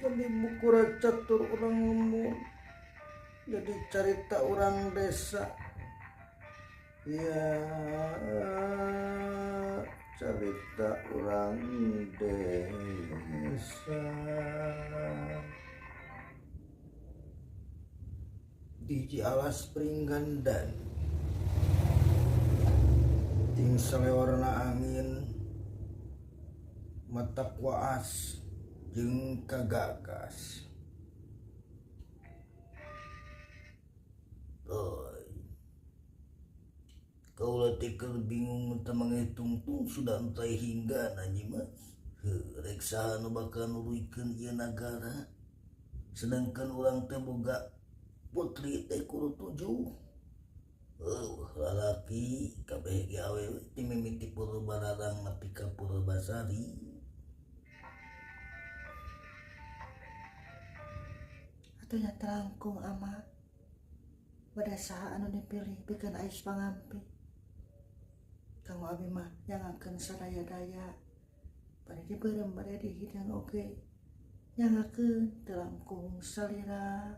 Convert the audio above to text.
Jadi buku catur urang lembur, jadi carita urang desa. Ya, carita urang desa. Di alas Pringgandan ting salewarna angin mata waas jeung kagagas. Oi. Kaula teh keur bingung teu mangitungtung sudah entai hingga nyi Mas. Heuh, rek saha nu bakal nuluykeun ieu nagara. Sedangkan urang teh boga putri teh kudu 7. Heuh, lalaki kabeh ge awewe ti mimiti Purbalarang nepi ka Purbasari. Atuh nya telangkung ama bade saha anu dipilih pikeun ais pangampi. Kanggo abi mah nyangakeun sadaya-daya. Bade dibeureum bade dihidang oge. Nyangakeun teu langkung salira.